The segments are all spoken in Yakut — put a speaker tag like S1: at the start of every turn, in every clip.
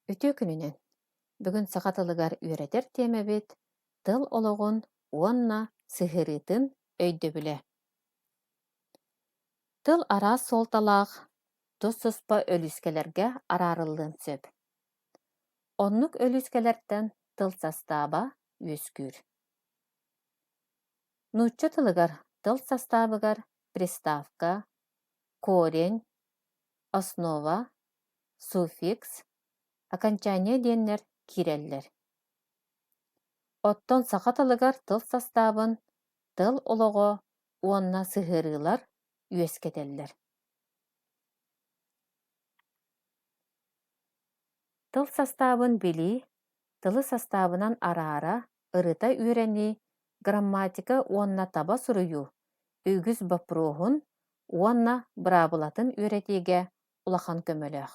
S1: Үтүө күнүнэн! Бүгүн саха тылыгар үөрэтэр тиэмэбит тыл олоҕун уонна сыһыарыытын өйдөбүлэ. Тыл араас суолталаах, тус-туспа өлүүскэлэргэ араарыллыан сөп. Оннук өлүүскэлэртэн тыл састааба үөскүүр. Нуучча тылыгар тыл састаабыгар приставка, корень, основа, суффикс, окончание диэннэр киирэллэр. Оттон саха тылыгар тыл састаабын тыл олоҕо уонна сыһыарыылар үөскэтэллэр. Тыл састаабын билии, тылы састаабынан араара, ырыта үөрэнии, грамматика уонна таба суруйуу үгүс боппуруоһун уонна быраабылатын үөрэтиигэ улахан көмөлөөх.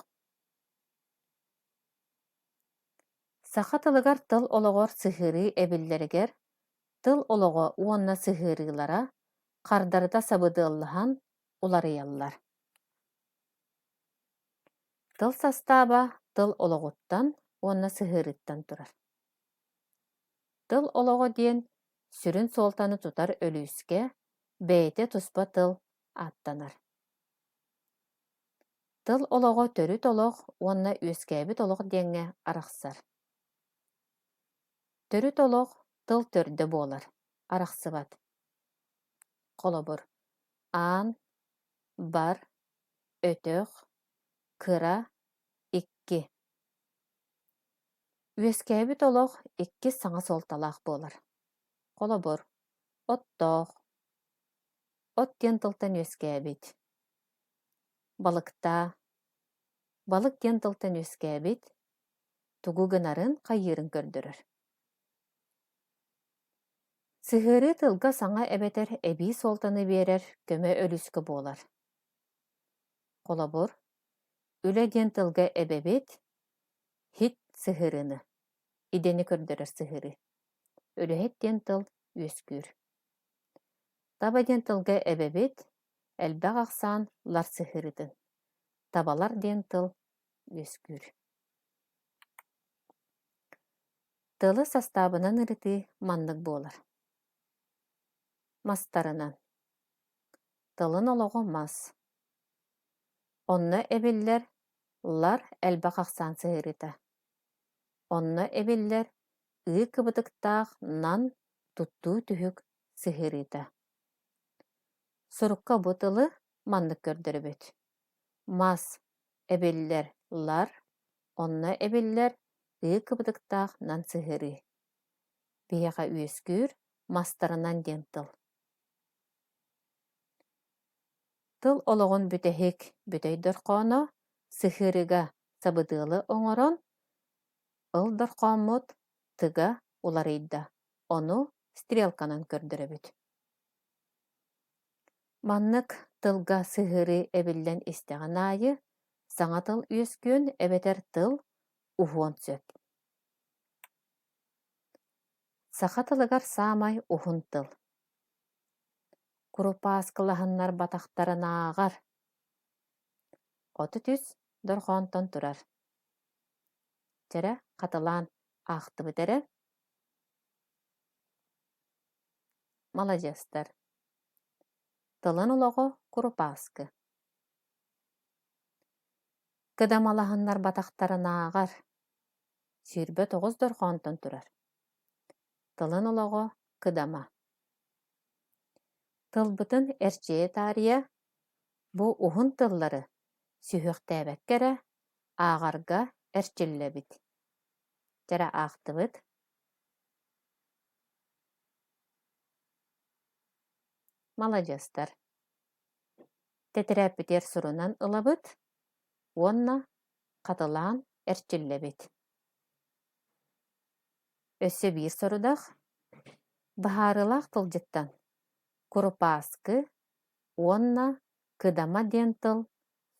S1: Саха тылыгар тыл олоҕор сыһыарыы эбиллэригэр тыл олоҕо уонна сыһыарыылара хардарыта сабыдыаллаһан уларыйаллар. Тыл састааба тыл олоҕуттан уонна сыһыарыыттан турар. Тыл олоҕо диэн сүрүн суолтаны тутар өлүүскэ бэйэтэ туспа тыл ааттанар. Тыл олоҕо төрүт олох уонна үөскээбит олох диэҥҥэ арахсар. Төрүт олох тыл төрдө буолар, арахсыбат. Холобур, аан, бар, өтөх, кыра, икки. Үөскээбит олох иккис саҥа суолталаах буолар. Холобур, оттоох, от диэн тылтан үөскээбит, балыктаа, балык диэн тылтан үөскээбит, тугу гынарын, хайыырын көрдөрөр. Сыһыарыы тылга саҥа эбэтэр эбии суолтаны биэрэр көмө өлүүскэ буолар. Холобур, үлэ диэн тылга эбэбит хит сыһыарыыны, идэни көрдөрөр сыһыарыы. Үлэһит диэн тыл үөскүүр. Таба диэн тылга эбэбит элбэх ахсаан лар сыһыарыытын. Табалар диэн тыл үөскүүр. Тылы састаабынан ырытыы маннык буолар: мастарынан. Тылын олоҕо мас. Онно эбиллэр лар элбэх ахсаан сыһыарыыта. Онно эбиллэр ыы кыбытыктаах нан туттуу түһүк сыһыарыыта. Сурукка бу тылы маннык көрдөрөбүт: мас эбиллэр лар, онно эбиллэр ыы кыбытыктаах нан сыһыарыы. Биһиэхэ үөскүүр мастарынан диэн тыл. Тыл олоҕун бүтэһик бүтэй дорҕооно сыһыарыыга сабыдыалы оҥорон, ыл дорҕооммут тыга уларыйда, ону стрелканан көрдөрөбүт. Маннык тылга сыһыарыы эбиллэн истэҕин аайы саҥа тыл үөскүөн эбэтэр тыл уһуон сөп. Саха тылыгар саамай уһун тыл. Курупааскылаһыннарбатахтарынааҕар 33 дорҕоонтон турар. Чэрэ хатылаан аахтыбыт эрэ. Маладьыастар. Тылын олоҕо курупааскы. Кыдамалаһыннарбатахтарынааҕар 29 дорҕоонтон турар. Тылын олоҕо кыдама. Тылбытын эрчийэ таарыйа, бу уһун тыллары сүһүөхтээбэккэ эрэ ааҕарга эрчиллэбит. Чэрэ аахтыбыт. Маладьыастар. Тэтэрээппитигэр сурунан ылабыт уонна хатылаан эрчиллэбит. Өссө биир сорудах: быһаарыылаах тылдьыттан курупааскы уонна кыдама диэн тыл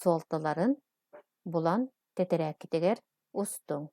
S1: суолталарын булан тэтэрээккитигэр устуҥ.